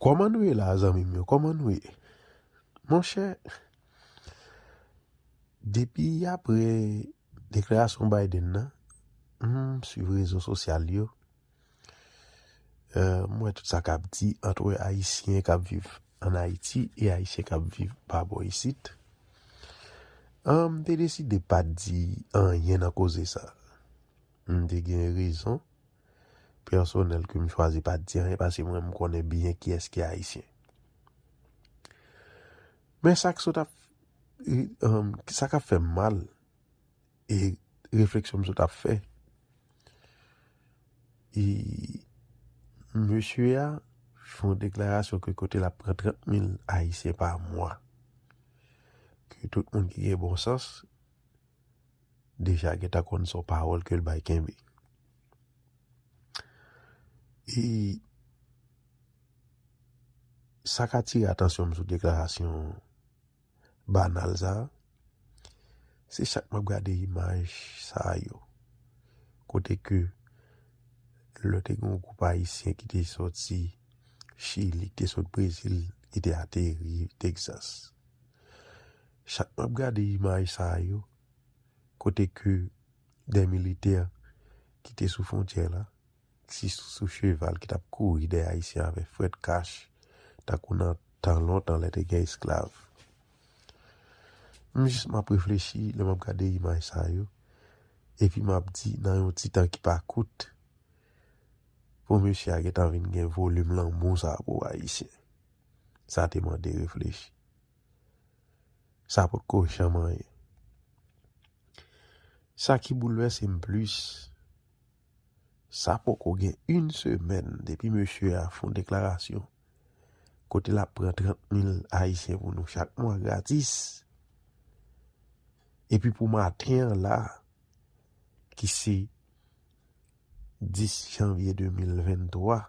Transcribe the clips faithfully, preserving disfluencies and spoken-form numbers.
Kòman nou ye la, zanmi m yo? Kòman nou ye? Monchè, depi apre deklarasyon Biden nan, m swiv rezo sosyal yo. Euh, m wè tout sa k ap di ant Ayisyen k ap viv ann Ayiti e Ayisyen k ap viv pa bò isit. An, m te deside pa t di anyen nan koze sa. M te gen rezon pèsonèl ke m chwazi pa t di anyen, paske mwen, m konnen byen kiyès ki Ayisyen. Men sa k sot ap, e, um, sa k ap fè m mal, e refleksyon m sot ap fè, e mesye a fè yon deklarasyon ke kote l ap pran trant mil Ayisyen pa mwa, ke tout moun ki gen bon sans deja gentan konn se yon pawòl ke l bay kenbe. E sa k atire atansyon m sou deklarasyon banal sa a, se chak m ap gade imaj sa yo, kote ke lè te gen yon gwoup Ayisyen ki te soti Chili, ki te sot Brezil, ki te ateri Texas. Chak m ap gade imaj sa yo, kote ke de militè ki te sou fwontyè la, ki sou, sou cheval, ki t ap kouri dèyè Ayisyen avèk frèt kach, tankou nan tan lontan lè te gen esklav. M jis m ap reflechi lè m ap gade imaj sa yo, epi m ap di nan yon ti tan ki pa kout, pou mesye a gentan vin gen volim lanmou sa pou Ayisyen. Sa te mande reflechi. Sa potko janm anyen. Sa ki boulvèse m plis, sa poko gen yon semèn depi mesye a fè yon deklarasyon kote l ap pran trant mil Ayisyen pou nou chak mwa gratis. Epi pou maten an la, ki se dis janvye de mil venntwa,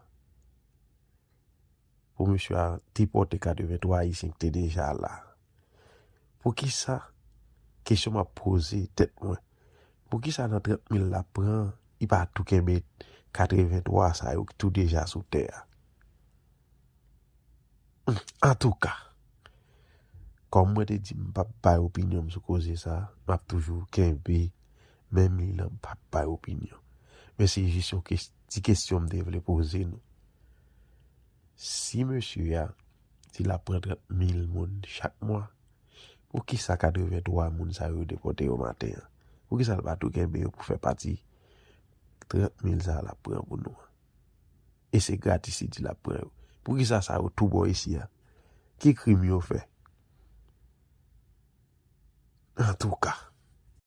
pou mesye a depòte katrevenntwa Ayisyen ki te deja la. Poukisa, kesyon m ap poze tèt mwen, poukisa nan trant mil l ap pran, li pa tou kenbe katrevenntwa sa yo ki tou deja sou tè a? Antouka, kòm mwen te di m p ap bay opinyon m sou koze sa, m ap toujou kenbe menm li lan, m p ap bay opinyon. Men se jis yon kes-, ti kesyon m te vle poze nou. Si mesye a, si l ap pran trant mil moun chak mwa, poukisa katrevenntwa moun sa yo depòte yo maten an? Poukisa l pa tou kenbe yo pou fè pati trant mil sa l ap pran pou nou an? E se gratis li di l ap pran yo. Poukisa sa yo tou bò isi a? Ki krim yo fè? Antouka,